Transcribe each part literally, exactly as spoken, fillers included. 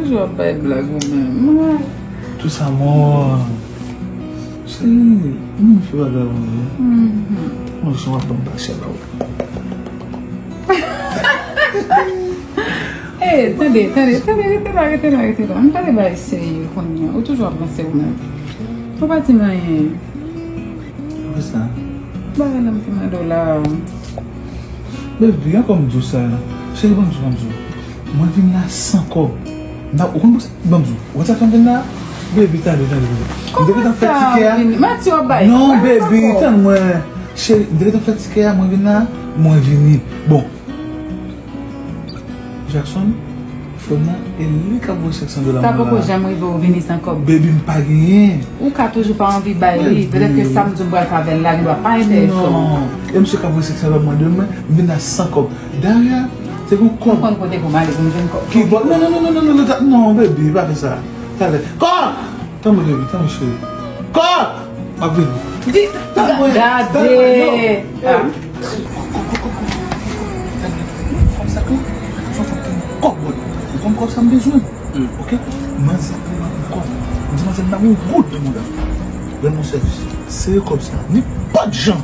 Toujou ap bay blag ou menm. Tout sa mò. Cheri, m fè bagay ou menm. Mwen jan w ap ban m pa chè la ou. Eh, tande, tande, tande, rete la, rete la, rete la. M pale bay serye kounye a. Ou toujou ap panse ou menm. Ou pa di m anyen. Poukisa? Bagay la m te mande w la. Baby, ankò m di w sa. Cheri, ban m di w, ban m di w. Mwen vin la san kòb. M pa, ou konn poukisa? Ban m di w. Ou konn sa fè m vin la? Baby, tande, tande, tande. M te gentan fè tikè a. Kòman sa ou vin? Mati w ap bay. Non, baby, tann mwen. Cheri, m te gentan fè tikè a, mwen vin la, mwen vini. Bon. Jackson, frè m nan, e li k ap voye senk san dola mwen la. Sa poko janm rive w vini san kòb. Baby, m pa genyen. Ou ka toujou pa anvi bay li. Petèt ke sa m di w m pral fè avè l la, li pa enterese w. Non. E misye k ap voye senk san dola mwen demen, m vin la san kòb. Dayè, se pou kòb. Ou konn kote pou m ale pou m jwenn kòb. Ki bò? Non, non, non, non, non, non, non, non, baby, pa fè sa. Talè. Kòb! Tanpri, baby, tanpri, cheri. Kòb! M ap vini. Di, gade. Talè, talè, yo. Ah. Fòm sa ke, se yon fòm ki gen kòb, bòd. Ou konn kòb sa m bezwen. Hmm. Ok? Manzè, pou mwen, kòb. M di manzè, m nan yon goud nan mouda. Rann mwen sèvis. Sere kòb sa. Nenpòt jan.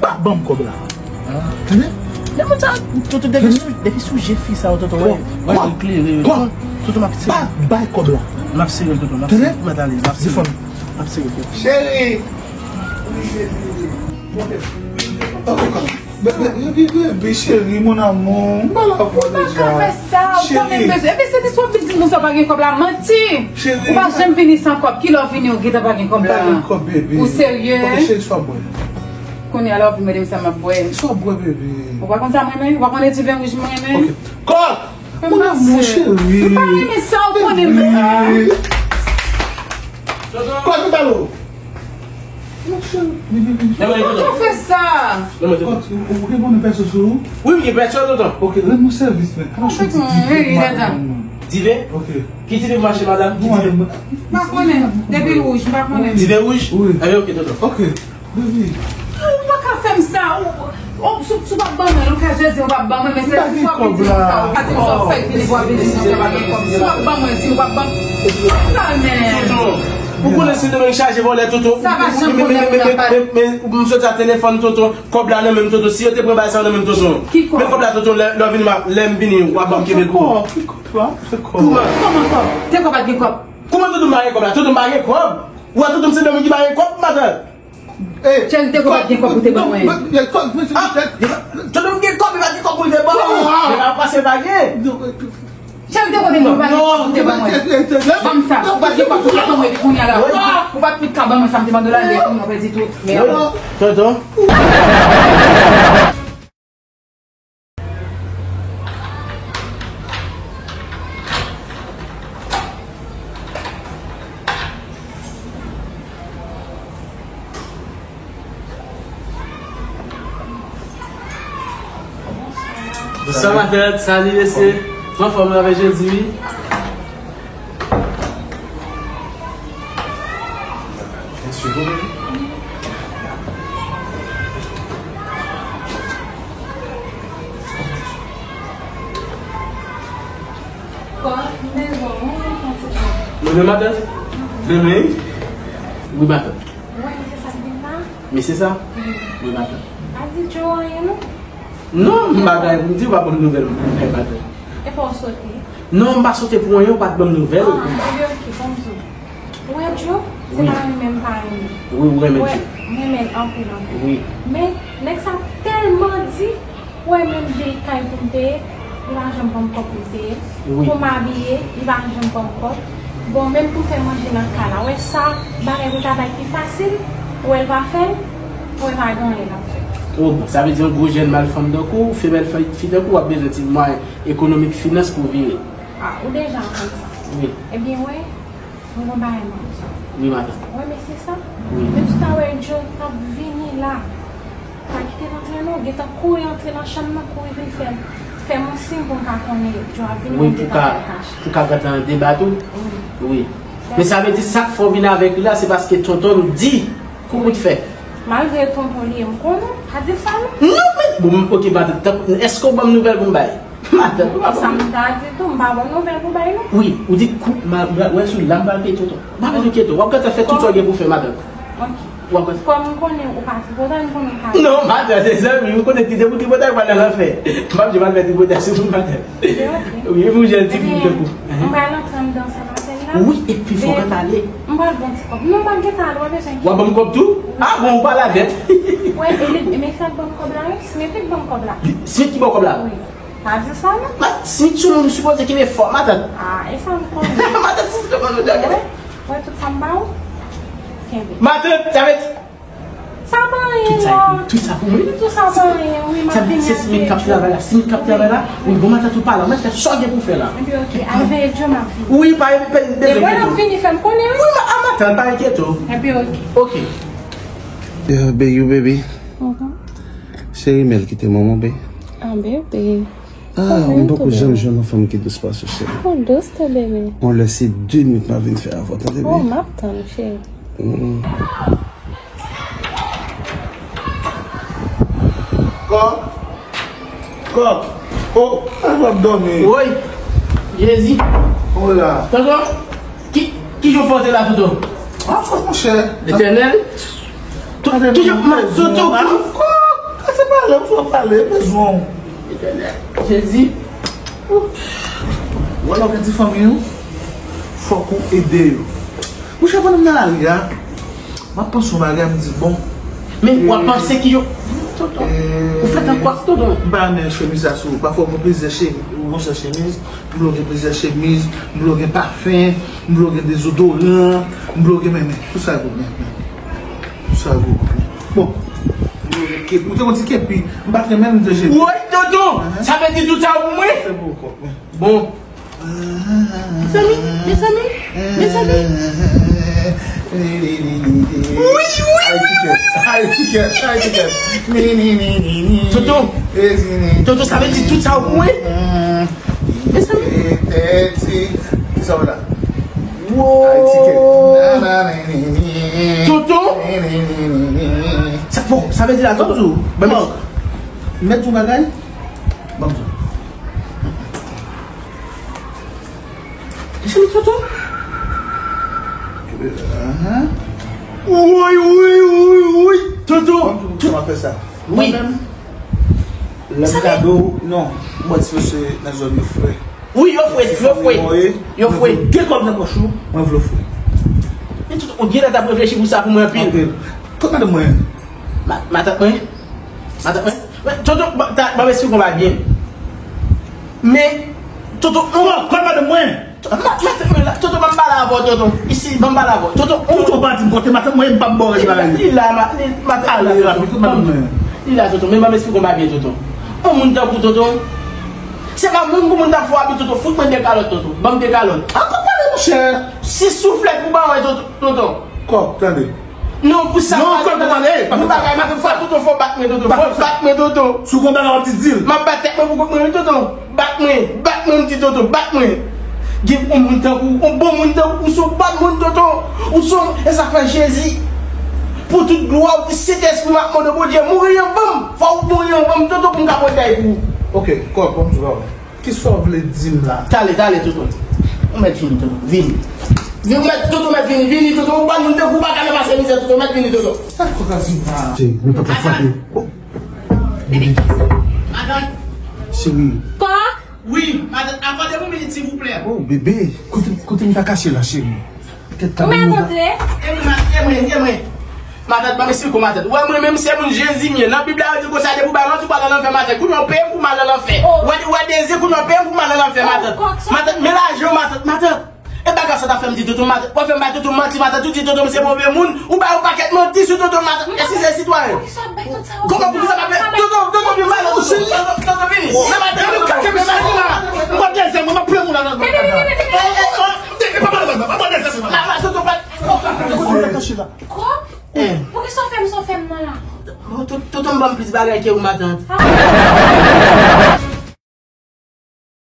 Pa ban m kòb la. Ah. Tande? Lè moun sa, tonton, depi sou, depi sou je fi sa yo, tonton, wè, wè, l klere. Kòb. Tonton, m ap sere. Pa bay kòb la. M ap sere, tonton, m ap sere. Tande? M ap sere, m ap sere. M ap sere, tonton. Cheri! Be, be, be, be, be, cheri, mon amour, m pa la avè w deja. Ou pa ka fè sa, ou konnen m bezwen. Epi se te sou vin di moun sa pa gen kòb la, manti. Cheri. Ou pa janm vini san kòb. Kilè w vini, ou gentan pa gen kòb la? M pa gen kòb, baby. Ou serye? Ok, cheri, sa w ap bwè? Kounye a la, w vin mande m sa m ap bwè. Sa w ap bwè, baby? Ou pa konn sa m renmen? Ou pa konnen diven wouj m renmen? Ok. Kòb! Mon amour, cheri. Ou pa renmen sa, ou konnen m. Baby. Kòb, tout alo. Ou pa ka fè sa. Ou gen bon pèso sou ou? Wi, m gen pèso, tonton. Ok, rann mwen sèvis, men. Diven? Ok. Ki diven pou mache, madanm? Ki diven? M pa konnen. Depi l wouj, m pa konnen. Diven wouj? Wi. Ebyen, ok, tonton. Ok. Baby. Ou pa ka fè m sa. Ou, ou, si, si w p ap ban mwen, nan ka Jezi, ou p ap ban mwen, men se si w ap vin di m sa, ou pa di m sa, ou fèk vini pou w ap vin di m sa, pa gen kòb. Si w ap ban mwen, di m w ap ban m. Sa, men. Tonton, ou konnen Sendomeng chaje vòlè, tonton. Sa pa janm vòlè, men, men, men, men, men, m sot a telefòn, tonton. Kòb la nan men m, tonton. Si yo te pran bagay sa nan men m, tonton. Ki kòb? Men kòb la, tonton, lè, lè w vini, lè m vini, w ap ban m kenbe l pou ou. Ki kòb? Kòman? Kòman kòb? Te kòb pa t gen kòb. Kòman tonton m pa gen kòb la? Tonton m pa gen kòb? Ou wè tonton m se nonm ki pa gen kòb, matant? Chèlite, ou pa t gen kòb pou te ban mwen. Ah, tonton m gen kòb, li pa gen kòb pou l te ban mwen. Li pa pase pa gen. Chèlite, kote m pa gen kòb pou te ban mwen. Ban m sa, ou pa t gen kòb pou te ban mwen, epi kounye a la. Ou pa t fout ka ban mwen sa m te mande w la, lè kounye a w pèdi tout. Mèd. Tonton. Bonswa, matant. Salut, mesye. Anfòm, anfòm, avèk Jezi, wi. Mwen menm, matant? Mwen menm? Wi, matant. Wi, se sa k vin la? Mesye sa? Wi, matant. Pa di Joe anyen, non? Non, m pa gen anyen pou m di, ou pa ban m nouvèl pou m bay matant. Epa w sote? Non, m pa sote pou anyen, ou pa t ban m nouvèl pou m bay. Ah, ebyen, ok, ban m di w. Ou wè Joe, se pa renmen m pa renmen. Wi, ou renmen Joe. Ou wè, m renmen l anpil, anpil. Wi. Men, nèg sa tèlman di, ou wè menm bil kay pou m peye, li pa janm ban m kòb pou m peye. Wi. Pou m abiye, li pa janm ban m kòb. Bon, menm pou fè manje nan kay la, ou wè sa, bagay pou ta bay pi fasil, ou wè l pa fè l, ou wè pa gen anyen l ap fè. Oh, bon, sa vle di yon gwo jèn malfanm tankou w, femèl fi tankou w ap bezwen ti mwayen ekonomik, finans pou w vire. Ah, ou deja konn sa. Wi. Ebyen, wè, mwen gon bagay mwen di w. Wi, matant. Wè, mesye sa, wi, menm si w ta wè Joe t ap vini la, pa kite l antre non, gentan kouri antre nan chanm nan, kouri vin fè, fè m yon siy pou m ka konnen Joe ap vini, wi, pou m gentan fè kach. Pou ka gentan deba tou? Wi. Wi. Men sa vle di sa k fè w vin avèk li la, se paske tonton m di, kou pou t fè. Malgre tonton li ye, m konnen, pa di l sa non. Non, men, bon, ok, matant, èske w ban m nouvèl pou m bay? Matant, ou pa bon. Sa m ta di tou, m pa bon nouvèl pou bay non. Wi, ou di kou, ma, ma, wè sou la, m pral fè tonton. M pa bezwen enkyete w. W ap gentan fè tout sa w gen pou fè, matant. Ok. W ap gentan. Kòm m konnen ou pa tripotay, m konnen ou ka. Non, matant, se zanmi, ou konnen ki se pou tripotay, ou pral nan lanfè. M p ap di m al fè tripotay sou moun, matant. Ok, ok. Wi, epi ou jèn ti fi tankou. Ebyen, m pral antre anndan sa maten la. Wi, epi fò w gentan ale. M pral bon ti kòb. Non, m pral gentan ale, w ap bezwen. W ap ban m kòb tou? Ah bon, ou pa la dèt. Wè, e li, men sa k ban m kòb la, wi. Smith ki ban m kòb la. Smith ki ba w kòb la? Wi. Pa di sa non. Matant, si sou moun sipoze kenbe fò, matant. Ah, e sa m konnen. Matant, si sou moun dògè. Wè, wè tout sa m ba ou. Kenbe. Matant, sa vle di. Sa pa anyen non. Tout sa pou mwen. Tout sa pa anyen, wi, m ap vini. Sa vle di se Smith k ap travay la. Smith k ap travay la. Wi, bon, matant, ou pa la. Mwen fè sa w gen pou fè la. Epi, ok, al veye Djo, m ap vini. Wi, pa, pa bezwen. E mwen ap vini, fè m konnen, wi. Wi, ma, ah, matant, pa enkyete w. Epi, ok. Ok. Yeah, baby, baby. Mhm. Cheri, men l kite manman, be. Ah, bebe. Ah, m poko janm jwenn yon fanm ki dous pase w, cheri. Ou dous tou, bebe. On lè se de minit m ap vin fè avè w, tande, bebe? Oh, m ap tann, cheri. Mm. Kòk. Kòk. Oh, a w ap dòmi. Woy. Jezi. Wola. Tonton, ki, ki jan w fè w te la, tonton? Ah, fòk, monchè. Letènèl. Tonton, tonton, tonton. Ah, kòk, kase pale, ou ap pale, bezwen w. Letènèl. Jezi. Ou wè lè w gen ti fanmi ou, fòk ou ede yo. Monchè, pandan m nan lari a, m ap panse yon bagay, m di, bon. Men w ap panse ki yo. Tonton, ou fèt an kwaf, tonton. M pa renmen chemiz sa sou ou. Pafwa, ou gen plizyè chemiz, ou gen plizyè chemiz, m vle w gen pafen, m vle w gen dezodoran, m vle w gen, men, men, tout sa yo pou mwen, men. Tout sa yo pou mwen. Bon, m vle w gen kepi. Ou te gen ti kepi. M pa t renmen l, m te jete. Woy, tonton! Sa vle di tout sa pou mwen? Se pou ou, kòk, men. Bon. Mezanmi, mezanmi, mezanmi. Wi, wi, wi, wi. Ay, ti kè, ay, ti kè, ay, ti kè. Tonton, tonton, sa vle di tout sa pou mwen? Mezanmi. Kisa w la? Ay, ti kè. Tonton. Sa, bon, sa vle di la, tonton. Ban m di yon bagay. Ban m di. Kisa li, tonton? Woy, woy, woy, woy. Tonton. Tonton, kòman fè sa? Wi. Mwen menm, lè m kado, non. Mwen ti mesye nan zòn yo fre. Wi, yo fre, yo fre. Yo fre. Gen kòb nan pòch ou, mwen vle w fre. Men tonton, ou genlè t ap reflechi pou sa pou mwen anpil. Anpil. Kot madanm mwen? Ma-, matant mwen? Matant mwen? Men, tonton, ba, ta, ban m esplike w bagay byen. Men, tonton, on. Kòl madanm mwen. Ma, matant mwen la, tonton, ban m pale avè w, tonton. Isi, ban m pale avè w. Tonton, on. Tonton, pa di m kote matant mwen, m p ap ba w rèd bagay. Li la, ma, li, matant mwen la, tonton. Li la, tonton, men ban m esplike w bagay byen, tonton. On moun tankou tonton, se pa moun pou moun ta fè w abi, tonton. Fout mwen de kalòt, tonton. Ban m de kalòt. Ankò pale, monchè. Si souflèt pou ba w, tonton, tonton. Kòk, tande. Non, pou sa, non, pa kòk, tande, pa fè sa. Pou bagay, pa fè sa. Tonton, fò w bat mwen, tonton. Fò w bat mwen, tonton. Si w gen bagay w ap di, di l. M ap bat tèt mwen pou kont mwen, wi, tonton. Bat mwen, bat mwen, m di, tonton, bat mwen. Gen yon moun tankou, yon bon moun tankou, ou se yon bon moun, tonton. Ou se yon, e sa fè Jezi. Pou tout glwa, ou di, Sentèspri, m ap mande Bondye, mouri anvan m. Fò w mouri anvan m, tonton, pou m ka pran kay pou ou. Ok, kòk, bon, m di w. Kisa w vle di m la? Talè, talè, tonton. Ou mèt vini, tonton. Vini. Vini, ou mèt, tonton, mèt vini, vini, tonton. Ou pa moun tankou, ou pa ka nan pase mizè, tonton, mèt vini, tonton. Sa k fè w ka di m la? Cheri, mwen pa ka frape. Bon. Bebe. Matant. Cheri. Kòk? Wi, matant, akòde m yon minit, silvouplè. Oh, bebe, kote, kote m ta kache la, cheri? Ou mèt antre. E mwen, e mwen, e mwen. Matant, ban m esplike w, matant. Ou wè mwen menm se moun Jezi m ye. Nan Bib la, yo di konsa, depi w bay manti, ou pral nan lanfè, matant. Kounye a, w peye m pou m al nan lanfè. Ou wè, ou wè Dezi, kounye a, w peye m pou m al nan lanfè, matant. Matant, men lajan w, matant, matant. E bagay sa ta fè m di tonton, matant. W ap fè m bay tonton manti, matant. Ou di tonton m se move moun. Ou bay yon pakèt manti sou tonton, matant. Èske se sitwayen? Kòman poukisa pa fè? Tonton, tonton, vin ba tonton. Tonton, tonton, vini. Nan maten, tonton, tonton, vini. Mwen dèzyèm, mwen ap pran moun nan. Tonton, pa. Kòk? Poukisa w fè m sa w fè m nan la? Tonton, tonton, m ban m plis bagay ke ou, matant.